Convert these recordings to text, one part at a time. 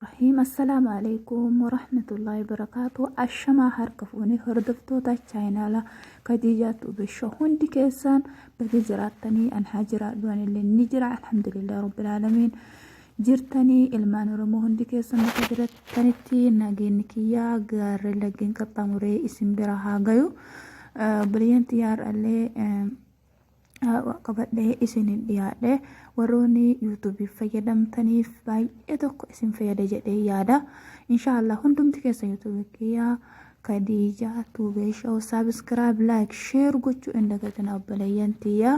Rahiim Assalaamu Aleykum Warahmatullaahi Wabarakaatuh Ashamaa harka fuunee hordoftoota chaayinaala Kadiijaa Tuubesho hundi keessaan baga jiraattanii an haa jiraadhu anillee ni jira alhamdulillah rabbil aalamiin jirtanii ilmaan Oromoo hundi keessan bakka jirattanitti nageenyi kiyyaa gaarreen laggeen qaxxaamuree isin bira haa gayu obboleeyyan tiyyaa har'allee qabadhee isinin dhiyaadhe warroonni yuutuubii fayyadamtaniif baay'ee tokko isin fayyada jedhee yaada. Inshaallah hundumti keessa yuutuubii kiyyaa Kadiijaa Tuubee Show sabiskiraayib laayik sheer gochuu hin dagatina obboleeyyan tiyyaa.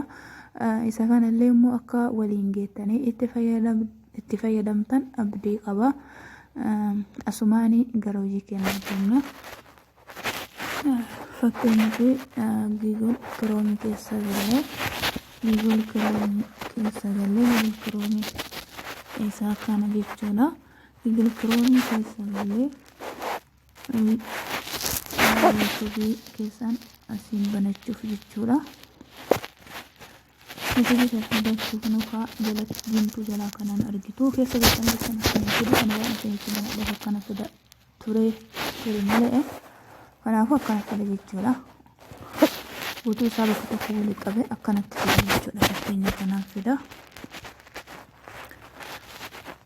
Isa kanallee immoo akka waliin geettanii itti fayyadamtan abdii qaba. Asumaanii gara hojii keenyaa deemna. Fakkeenyaaf Google Chrome keessa galee Google Chrome keessa galee Google Chrome isaa kana jechuudha. Google Chrome keessa galee YouTube keessan asiin banachuuf jechuudha. YouTube keessan banachuuf nukaa jalatti diimtuu jalaa kanaan argitu keessa galtan keessan akkana fidu kana waan isinitti banadheef akkana fida ture ture malee kanaafuu akkanatti fida jechuudha. Guutuu isaa bakka tokko walii qabee akkanatti fida jechuudha. Fakkeenya kanaan fida.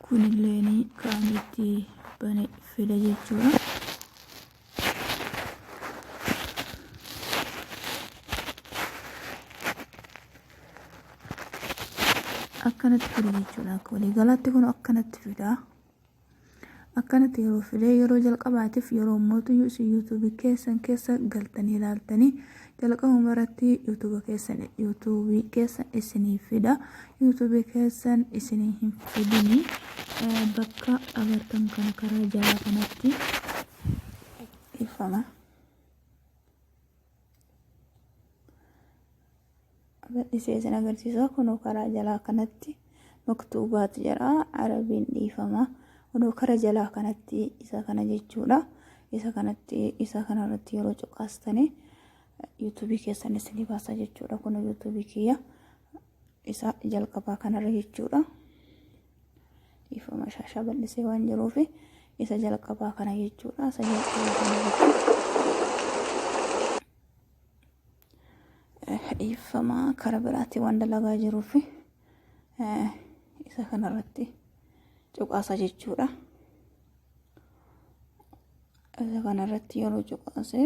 Kunilleen kan itti bane fida jechuudha. Akkanatti fida jechuudha. Akka waliigalaatti kun akkanatti fida. Akkanatti yeroo fidee yeroo jalqabaatiif yeroo mootuyyuu isin yuutuubii keessan keessa galtanii ilaaltanii jalqabuma irratti yuutuuba keessan yuutuubii keessan isinii fida yuutuubii keessan isinii hin fidini bakka agartan kana karaa jalaa kanatti ifama. Bal'isee isin agarsiisa kunoo karaa jalaa kanatti maktuubaat jedha arabiin dhiifama kunoo karaa jalaa kanatti isa kana jechuudha isa kanatti isa kanarratti yeroo cuqaastanii yuutuubii keessan isinii baasa jechuudha kunoo yuutuubii kiyya isa jalqabaa kanarra jechuudha dhiifama shaashaa bal'isee waan jiruuf isa jalqabaa kana jechuudha isa jalqabaa kanarratti dhiifama karaa biraatiin waan dalagaa jiruuf isa kanarratti cuqaasa jechuudha. Isa kanarratti yeroo cuqaase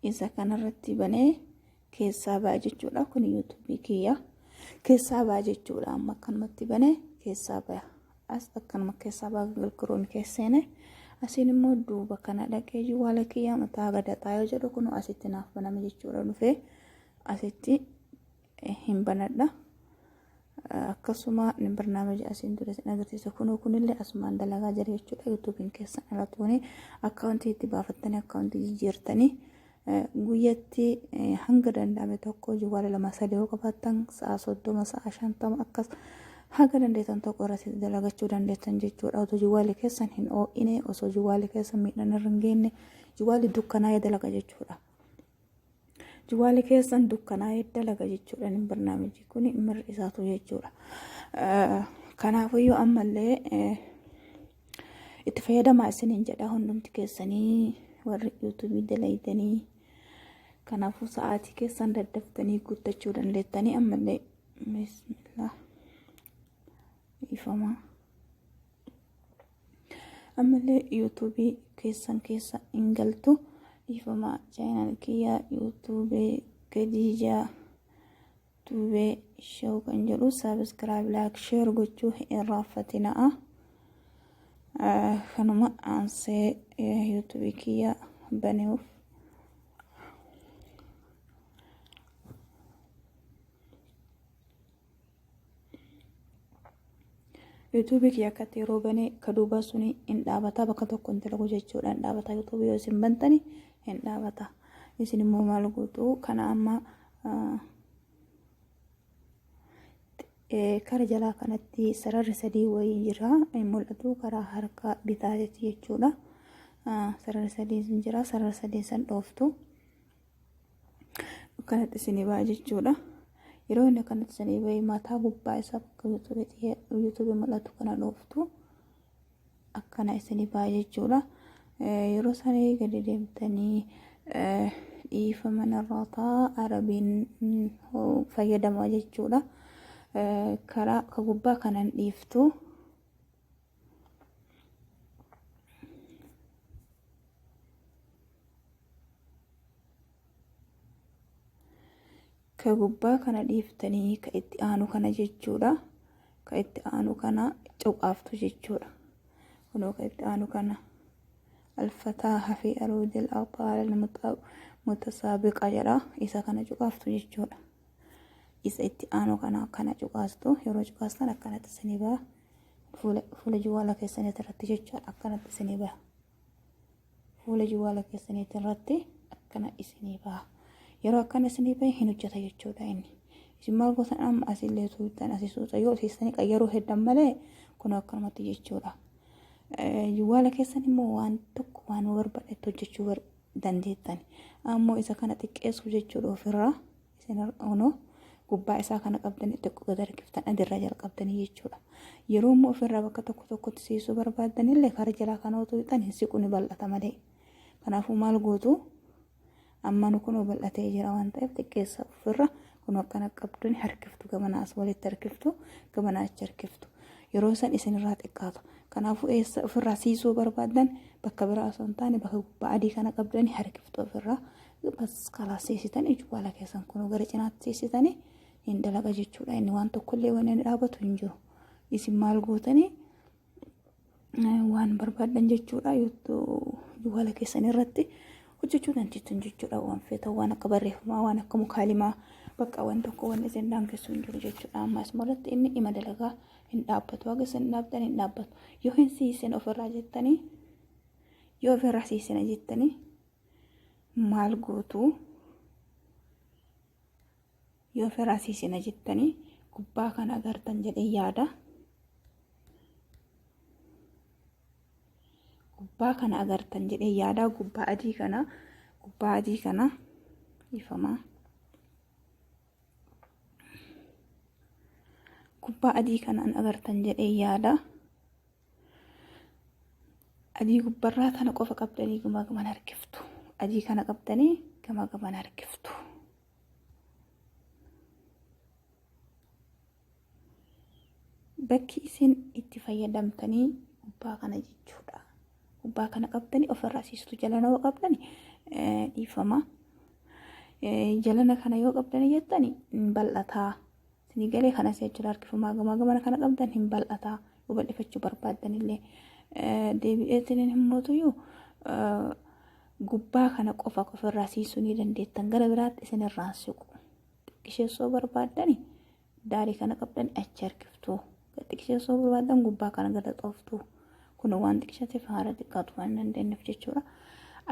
isa kanarratti banee keessaa ba'a jechuudha. Kun yuutuubii kiyya keessaa ba'a jechuudha. Amma akkanumatti banee keessaa ba'a. As akkanuma keessaa ba'a Google Chrome keessa seene. Asiin immoo duuba kana dhaqee jiwaala kiyya mataa gadaxaa yoo jedhu kun asitti naaf baname jechuudha. Dhufee asitti hin banadha. Akkasuma barnaamija asiin dura isin agarsiisa kunoo kunillee asumaan dalagaa jira jechuudha. Yuutuubiin keessan alatuuni akkaawuntii itti baafattanii akkaawuntii jijjiirtanii guyyatti hanga danda'ame tokko jiwaala lama sadii yoo qabaattan sa'a 30 sa'a 50 akkas haga dandeettan tokko irratti dalagachuu dandeettan jechuudha. Otoo jiwaalli keessan hin oo'ine osoo jiwaalli keessan miidhaan irra hin geenne jiwaalli dukkanaa'ee dalaga jechuudha. Jiwaali keessan dukkanaa'ee dalaga jechuudha inni barnaamijji kun mirri isaatu jechuudha. Kanaafiyyuu ammallee itti fayyadamaa isiniin jedha hundumti keessanii warri yuutuubii dalaydanii kanaafuu sa'aatii keessan daddaftanii guuttachuu dandeettanii ammallee bismillah dhiifamaa. Ammallee yuutuubii keessan keessa hin galtu dhiifama chaayinaal kiyya yuutuubii Kadiijaa Tuubee Show kan jedhu sabiskiraayib laayik sheer gochuu hin irraanfatinaa. Kanuma aansee yuutuubii kiyya banuuf YouTube kiyya akkatti yeroo bane ka duubaa suni hin dhaabata bakka tokko hin dalagu jechuudha hin dhaabata YouTube yoo isin bantani hin dhaabata isin immoo maal gootu kana amma kara jalaa kanatti sararri sadii wayii jira hin mul'atu karaa harka bitaatti jechuudha. Sarara sadii jira, sarara sadii san dhooftu. Akkanatti isinii ba'a jechuudha. Yeroo inni akkanatti isinii ba'e mataa gubbaa isaa bakka yuutuubii mul'atu kana dhooftu. Akkana isinii ba'a jechuudha. Yeroo sanii gadi deemtanii, dhiifama narraa ta'a, arabiin fayyadamaa jechuudha. Karaa ka gubbaa kanan dhiiftu. Ka gubbaa kana dhiiftanii ka itti aanu kana jechuudha. Ka itti aanu kana cuqaaftu jechuudha. Kunoo ka itti aanu kana alfataa hafi aruudil aqaal mutasaabiqa jedha. Isa kana cuqaaftu jechuudha. Isa itti aanu kana kana cuqaastu. Yeroo cuqaastan akkanatti isinii baha. Fuula juwaala keessanii irratti jechuudha. Akkanatti isinii baha. Fuula juwaala keessaniitti irratti akkana isinii baha. Yeroo akkana isinii bahe hin hojjeta jechuudha inni. Isin maal gootan? Amma asillee tuutan asii suuta yoo isiistanii qayyaruu heddan malee kun akkanumatti jechuudha. Juwaala keessan immoo waan tokko waan barbaadetti hojjechuu dandeettan. Ammoo isa kana xiqqeessuu jechuudha ofirraa. Isin kunoo gubbaa isaa kana qabdanii xiqqoo gad harkiftan, adirraa jalqabdanii jechuudha. Yeroo immoo ofirraa bakka tokko tokkotti siisuu barbaaddanillee karaa jalaa kana otoo hixan hin siqu, ni bal'ata malee. Kanaafuu maal gootu? Amma nu kunoo bal'atee jira waan ta'eef xiqqeessa ofirra. Kun akkana qabdanii harkiftu, gamanaa as walitti harkiftu, gamanaa achi harkiftu. Yeroo san isinirraa xiqqaata. Kanaafuu eessa ofirraa siisuu barbaaddan, bakka biraa osoo hin taane bakka gubbaa adii kana qabdanii harkiftu ofirraa. Bas kalaas, seessitanii juwaala keessan kunoo gara cinaatti seessitanii hin dalaga jechuudha. Inni waan tokkollee waan inni dhaabatu hin jiru. Isin maal gootanii? Waan barbaaddan jechuudha. Juwaala keessan irratti hojjechuu dandeettan jechuudha. Waan feetan, waan akka barreeffamaa, waan akka mukaalimaa, bakka waan tokko waan isin daangessu hin jiru jechuudha. Amma asuma irratti inni ima dalagaa, hin dhaabbatu. Haga isin dhaabdan hin dhaabbatu. Yoo hin siisin ofirraa jettanii, yoo ofirraa siisina jettanii maal gootu? Yoo ofirraa siisina jettanii, gubbaa kana agartan jedhee yaada. Gubbaa kana agartan jedhee yaada. Gubbaa adii kana, gubbaa adii kana ifamaa. Gubbaa adii kanaan agartan jedhee yaada. Adii gubbarraa tana qofa qabdanii gama gaman harkiftu. Adii kana qabdanii gama gaman harkiftu. Bakki isin itti fayyadamtanii gubbaa kana jechuudha. Gubbaa kana qabdanii ofirraa siistu. Jalana yoo qabdani, dhiifama. Jalana kana yoo qabdanii jettani hin bal'ataa. Isinii galee? Kanas jechuudha, harkifamaa gamaa gamana kana qabdan hin bal'ataa yoo bal'ifachuu barbaaddan illee. Deebi'eetiin hin mootuyyuu gubbaa kana qofa ofirraa siisuu ni dandeettan, gara biraatti isin irraan siqu. Xiqqisheessoo barbaaddani daarii kana qabdan achi harkiftu. Xiqqisheessoo barbaadan gubbaa kana gada xooftu. Kun waan xiqqishateef haala xiqqaatu waan dandeenyeef jechuudha.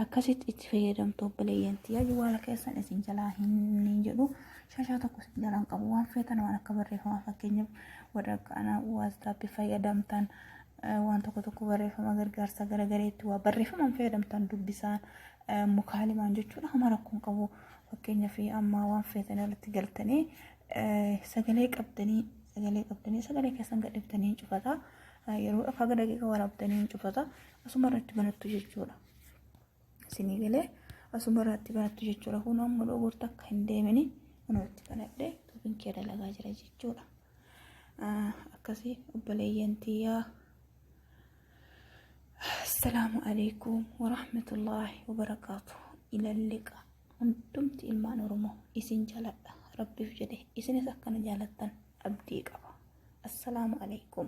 Akkasitti itti fayyadamtu obboleeyyan tiyyaa. Juwaala keessan isin jalaa hin jedhu. Shashaa tokko isin jalaa hin qabu. Waan feetan, waan akka barreeffamaa, fakkeenyaaf warra akka ana WhatsAppii fayyadamtan, waan tokko tokko barreeffama gargaarsa garagareetti waa barreeffamaan fayyadamtan, dubbisaan, mukaalimaan jechuudha, hama rakkoon qabu. Fakkeenyaaf amma waan feetan irratti galtanii sagalee qabdanii sagalee keessan gadhiftanii hin cufata. Yeroo haga daqiiqa waraabdanii hin cufata. Asuma irratti banattu jechuudha. Isinii galee? Asuma irratti banattu jechuudha. Kun amma dhogorta akka hin deemini kun itti banadhee tuubiin kee dalagaa jira jechuudha. Akkasii obboleeyyan tiyyaa. Assalaamu alaikum warahmatullaahi wabarakaatu. Ilalliqa hundumti ilmaan Oromoo, isin jaaladha. Rabbiif jedhe isinis akkana jaalattan abdii qaba. Assalaamu alaikum.